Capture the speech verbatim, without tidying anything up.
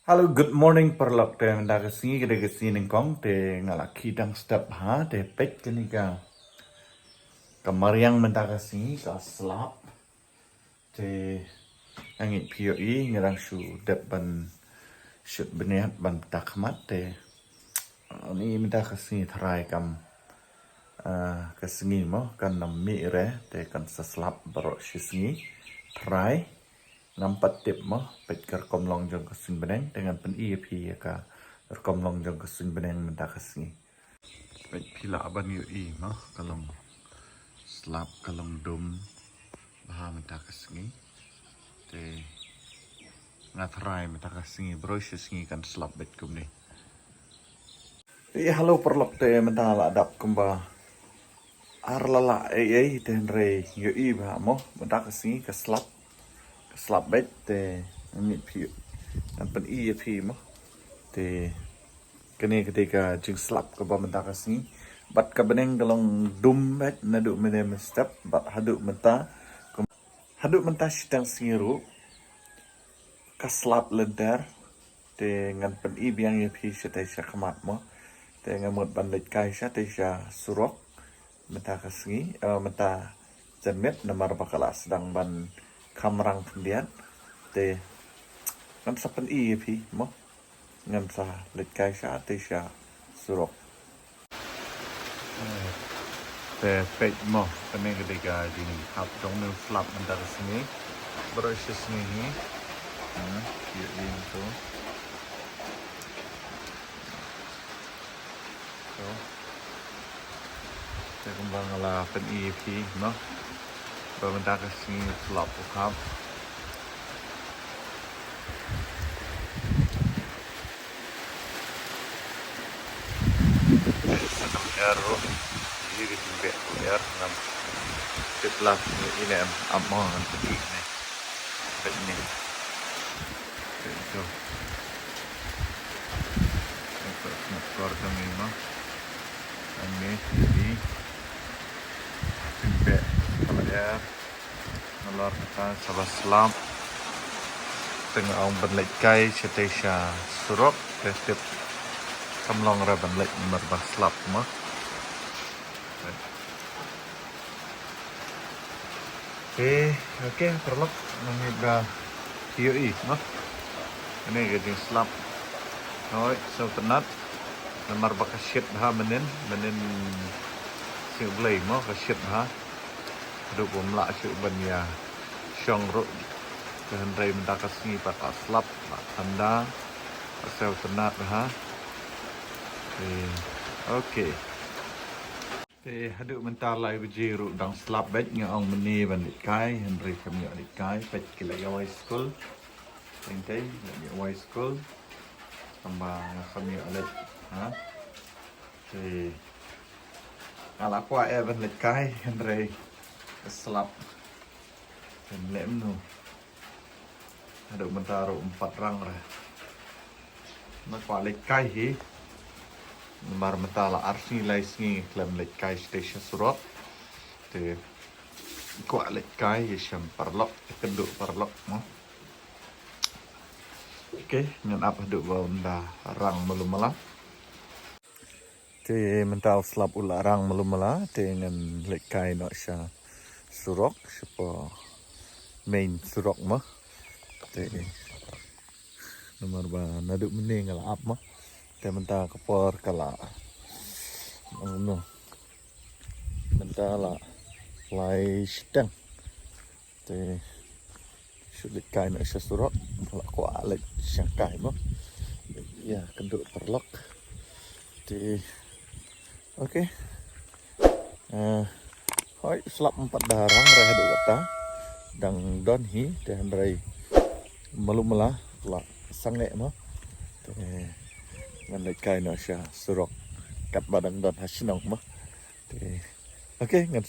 Hello, good morning paralok. Te mynta ka sngi ka dei ka sngi nyngkong, te nga la khie dang step ha, te peit kane ka, ka mariang mynta ka sngi ka slap. Te nga ngeit phi ïohi nga dang shu dep ban shu bniat ban pynta khmat te. Ani mynta ka sngi tharai kam, ah, ka sngi mo kan ym mih re te kan sa slap baroh shi sngi tharai. Ngam pat tip mo, peit ka rukom long jong ka suiñ bneng, te ngan pyni ïa phi ïa ka rukom long jong ka suiñ bneng mynta ka sngi. Peit phi lah ban ïohi mo, ka long slap ka long dum bha mynta ka sngi. Te nga tharai mynta ka sngi baroh shi sngi kan slap beit kumne. Te hello paralok, te mynta la dap kumba ar la lah ei ei te hynrei ïohi bha mo mynta ka sngi ka slap, ka slap beit te. Ngan pyni ïa phi, ngan pyni ïa phi mo. Te kane ka dei ka jingslap kaba mynta ka sngi bad ka bneng ka long dum beit naduh mynne mynstep bad haduh mynta. Haduh mynta shiteng sngi ruh ka slap lynter. Te ngan pyni biang ïa phi shatei sha khmat mo. Te nga mut ban leit kai shatei sha surok mynta ka sngi, eh, mynta janmiet namar ba ka la sdang ban kham rang khyndiat. Te ngan sa pyni ïa phi mo. Ngan sa leit kai shatei sha surok. Te peit mo, kane ka dei ka jinghap jong une u slap mynta ka sngi. Baroh shi sngi hi. Ha, ïa ïa to. To. Te kumba nga la pyni ïa phi mo. Ba mynta ka sngi u slap u hap. Sa kam er ruh. Ïa ka jingbeh ka er ngam tip la ïa ine em ap mo ngan pyni ine. Peit ine. Peit ito. Ito sngap kor kami mo. Ane ïa jingbeh ka er. Nalor kata sa ba slap. Te nga ong ban leit kai shatei sha surok te tip kam long re ban leit namar ba slap mo. Te, okay, paralok, nga ngeit ba phi ïohi mo. Kane ka jingslap. Hooid, sngewtynnat. Namar ba ka shit bha mynnin, mynnin Sngi U Blei mo, ka shit bha. Haduh bym lah shuh ban ïa shong ruh. Te hynrei mynta ka sngi pat ka slap, la thanda. Ka sngewtynnat bha. Te, okay. Te haduh mynta lai baje ruh dang slap beit, nga ong mynne ban leit kai, hynrei kam ïoh leit kai, peit ki la ïa wai skul. Teng teng, la ïa wai skul. Tangba nga kam ïoh leit, ha. Te nga la kwah eh ban leit kai, hynrei ka slap. Te leh kumno. Haduh mynta ruh ym pat rang re. Nga kwah leit kai hi. Namar mynta la ar sngi lai sngi khlem leit kai shatei sha surok. Te kwah leit kai ïa shem paralok, ïa kynduh paralok mo. Okay, ngan ap haduh ba ynda rang malu mala. Te mynta u slap u la rang malu mala, te ngan leit kai noh sha surok, sha pa main surok mo. Te namar ba naduh mynne nga la ap mo. Te mynta ka por ka la, ano, mynta la lai shiteng. Te shu leit kai noh sha surok, la kwah leit shang kai mo. Ïa kynduh paralok. Te, okay. Eh, hooid, slap ym pat da rang re haduh kata. Dang don hi, te hynrei malu mala la sangeh mo. Te ngan leit kai noh sha surok katba dang don ha shnong mo. Te, okay, ngan